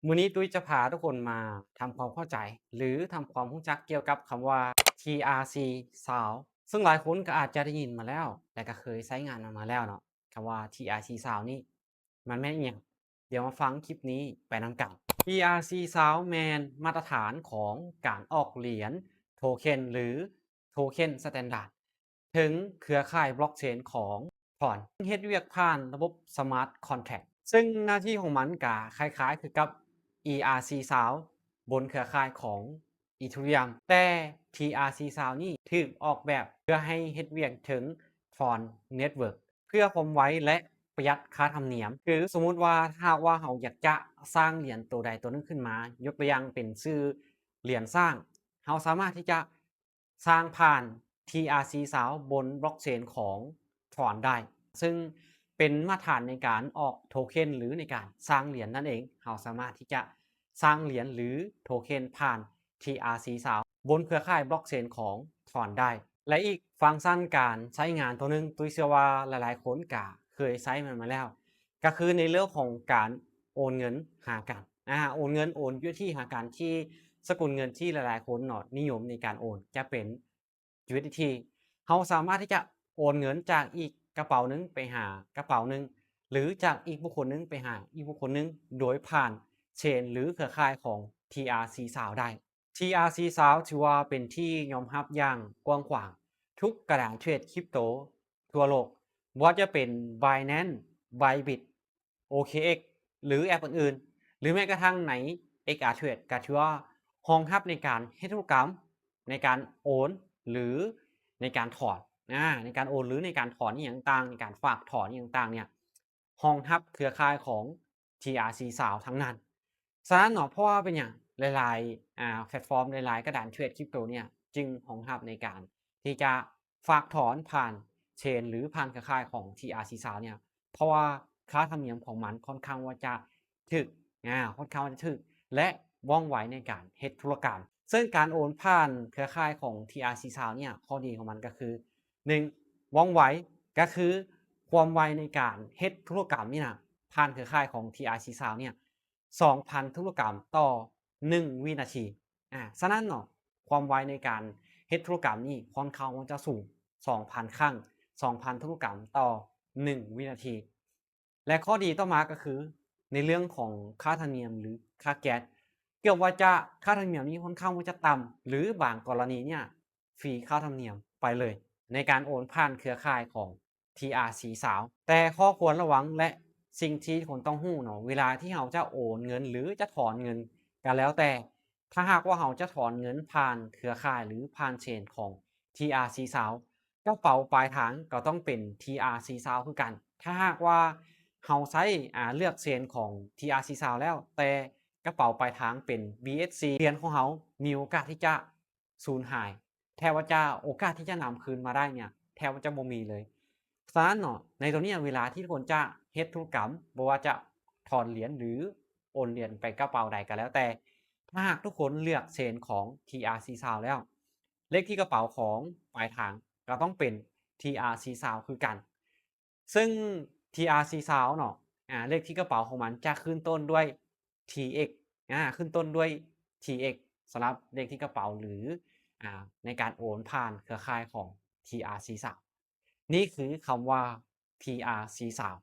ມື້ນີ້ຕຸ້ຍຈະພາທຸກຄົນມາທຳຄວາມເຂົ້າໃຈ ຫຼື ທຳຄວາມຮູ້ຈັກກ່ຽວກັບຄຳວ່າ ທີອາຊີຊາວ ເຊິ່ງຫຼາຍຄົນກໍອາດຈະໄດ້ຍິນມາແລ້ວ ແລະ ກໍເຄີຍໃຊ້ງານມັນມາແລ້ວເນາະ. ຄຳວ່າ ທີອາຊີຊາວ ນີ້ ມັນແມ່ນອີ່ຫຍັງ? ດຽວມາຟັງຄລິບນີ້ໄປນຳກັນ. ທີອາຊີຊາວ ແມ່ນມາດຕະຖານຂອງການອອກຫຼຽນ, ໂທເຄັນ ຫຼື ໂທເຄັນສະແຕນດາດ ເຖິງເຄືອຂ່າຍບລັອກເຊນຂອງ Tron ເຮັດວຽກຜ່ານລະບົບ Smart Contract ເຊິ່ງໜ້າທີ່ຂອງມັນກະຄ້າຍໆຄືກັບ ອີອາຊີຊາວ ບົນເຄືອຂ່າຍຂອງ Ethereum ແຕ່ ທີອາຊີຊາວ ນີ້ຖືກອອກແບບເພື່ອໃຫ້ເຮັດວຽກເທິງ Tron Network ເພື່ອຄວາມໄວ ແລະ ປະຢັດຄ່າທຳນຽມ. ຄືສົມມຸດວ່າ ຖ້າຫາກວ່າເຮົາຢາກຈະສ້າງຫຼຽນໂຕໃດໂຕໜຶ່ງຂຶ້ນມາ, ຍົກຕົວຢ່າງເປັນຊື່ຫຼຽນຊ້າງ, ເຮົາສາມາດທີ່ຈະສ້າງຜ່ານ ທີອາຊີຊາວ ບົນບລັອກເຊນຂອງ Tron ໄດ້ ເຊິ່ງເປັນມາດຕະຖານໃນການອອກໂທເຄັນ ຫຼື ໃນການສ້າງຫຼຽນນັ້ນເອງ. ເຮົາສາມາດທີ່ຈະສ້າງຫຼຽນ ຫຼື ໂທເຄັນຜ່ານ ທີອາຊີຊາວ ບົນເຄືອຂ່າຍບລັອກເຊນຂອງ Tron ໄດ້ ແລະ ອີກຟັງຊັນການໃຊ້ງານຕົວໜຶ່ງ ຕຸ້ຍເຊື່ອວ່າຫຼາຍໆຄົນກະເຄີຍໃຊ້ມັນມາແລ້ວ ກໍຄືໃນເລື່ອງຂອງການໂອນເງິນຫາກັນ ອາ ໂອນເງິນ ໂອນ USDT ຫາກັນ ທີ່ສະກຸນເງິນທີ່ຫຼາຍໆຄົນເນາະນິຍົມໃນການໂອນ ຈະເປັນ USDT ເຮົາສາມາດທີ່ຈະໂອນເງິນຈາກອີກກະເປົາໜຶ່ງໄປຫາກະເປົາໜຶ່ງ ຫຼື ຈາກອີກບຸກຄົນໜຶ່ງໄປຫາອີກບຸກຄົນໜຶ່ງ ໂດຍຜ່ານເຊນ ຫຼື ເຄືອຂ່າຍຂອງ ທີອາຊີຊາວ ໄດ້. ທີອາຊີຊາວ ຖືວ່າເປັນທີ່ຍອມຮັບຢ່າງກວ້າງຂວາງ ທຸກກະດານເທຣດຄຣິບໂຕທົ່ວໂລກ ບໍ່ວ່າຈະເປັນ Binance, Bybit, OKX ຫຼື ແອັບອື່ນໆ ຫຼື ແມ້ກະທັ່ງໃນ XRTrade ກໍຖືວ່າຮອງຮັບໃນການເຮັດທຸລະກຳ ໃນການໂອນ ຫຼື ໃນການຖອນ ອາ ໃນການໂອນ ຫຼື ໃນການຖອນອີ່ຫຍັງຕ່າງ ໃນການຝາກຖອນອີ່ຫຍັງຕ່າງເນີ້ຍ ຮອງຮັບເຄືອຂ່າຍຂອງ ທີອາຊີຊາວ ທັງນັ້ນ. ສະນັ້ນເນາະ ເພາະວ່າເປັນຫຍັງຫຼາຍໆ ອາ ແພລດຟອມ ຫຼາຍໆກະດານເທຣດຄຣິບໂຕເນີ້ຍ ຈຶ່ງຮອງຮັບໃນການທີ່ຈະຝາກຖອນຜ່ານເຊນ ຫຼື ຜ່ານເຄືອຂ່າຍຂອງ ທີອາຊີຊາວ ເນີ້ຍ ເພາະວ່າຄ່າທຳນຽມຂອງມັນຄ່ອນຂ້າງວ່າຈະຖືກ ອາ ຄ່ອນຂ້າງວ່າຈະຖືກ ແລະ ວ່ອງໄວໃນການເຮັດທຸລະກຳ. ເຊິ່ງການໂອນຜ່ານເຄືອຂ່າຍຂອງ ທີອາຊີຊາວ ເນີ້ຍ ຂໍ້ດີຂອງມັນກໍຄື ໜຶ່ງ ວ່ອງໄວ ກໍຄືຄວາມໄວໃນການເຮັດທຸລະກຳນີ້ນະ ຜ່ານເຄືອຂ່າຍຂອງ ທີອາຊີຊາວ ເນີ້ຍ ສອງພັນທຸລະກຳຕໍ່ໜຶ່ງວິນາທີ. ອາ ສະນັ້ນເນາະ ຄວາມໄວໃນການເຮັດທຸລະກຳນີ້ຄ່ອນຂ້າງວ່າຈະສູງ ສອງພັນຄັ້ງ ສອງພັນທຸລະກຳຕໍ່ໜຶ່ງວິນາທີ. ແລະ ຂໍ້ດີຕໍ່ມາກໍຄື ໃນເລື່ອງຂອງຄ່າທຳນຽມ ຫຼື ຄ່າແກັສ ເກືອບວ່າຈະ ຄ່າທຳນຽມນີ້ຄ່ອນຂ້າງວ່າຈະຕ່ຳ ຫຼື ບາງກໍລະນີເນີ້ຍ ຟຣີຄ່າທຳນຽມໄປເລີຍ ໃນການໂອນຜ່ານເຄືອຂ່າຍຂອງ ທີອາຊີຊາວ. ແຕ່ຂໍ້ຄວນລະວັງ ແລະ ສິ່ງທີ່ຄົນຕ້ອງຮູ້ເນາະ ເວລາທີ່ເຮົາຈະໂອນເງິນ ຫຼື ຈະຖອນເງິນກໍແລ້ວແຕ່ ຖ້າຫາກວ່າເຮົາຈະຖອນເງິນຜ່ານເຄືອຂ່າຍ ຫຼື ຜ່ານເຊນຂອງ ທີອາຊີຊາວ ກະເປົາປາຍທາງກໍຕ້ອງເປັນ ທີອາຊີຊາວ ຄືກັນ. ຖ້າຫາກວ່າເຮົາໃຊ້ ອາ ເລືອກເຊນຂອງ ທີອາຊີຊາວ ແລ້ວ ແຕ່ກະເປົາປາຍທາງເປັນ ບີເອັດຊີ ຫຼຽນຂອງເຮົາມີໂອກາດທີ່ຈະສູນຫາຍ ແທບວ່າຈະ ໂອກາດທີ່ຈະນຳຄືນມາໄດ້ເນີ້ຍ ແທບວ່າຈະບໍ່ມີເລີຍ. ສະນັ້ນເນາະ ໃນໂຕເນີ້ຍ ເວລາທີ່ຄົນຈະເຮັດທຸລະກຳ ບໍ່ວ່າຈະຖອນຫຼຽນ ຫຼື ໂອນຫຼຽນໄປກະເປົາໃດກໍແລ້ວແຕ່ ຖ້າຫາກທຸກຄົນເລືອກເຊນຂອງ ທີອາຊີຊາວ ແລ້ວ ເລກທີ່ກະເປົາຂອງປາຍທາງກໍຕ້ອງເປັນ ທີອາຊີຊາວ ຄືກັນ. ເຊິ່ງ ທີອາຊີຊາວ ເນາະ ອາ ເລກທີ່ກະເປົາຂອງມັນຈະຂຶ້ນຕົ້ນດ້ວຍ ທີເອັກ ອາ ຂຶ້ນຕົ້ນດ້ວຍ ທີເອັກ ສຳລັບເລກທີ່ກະເປົາ ຫຼື ອາ ໃນການໂອນຜ່ານເຄືອຂ່າຍຂອງ ທີອາຊີຊາວ. ນີ້ຄືຄຳວ່າ ທີອາຊີຊາວ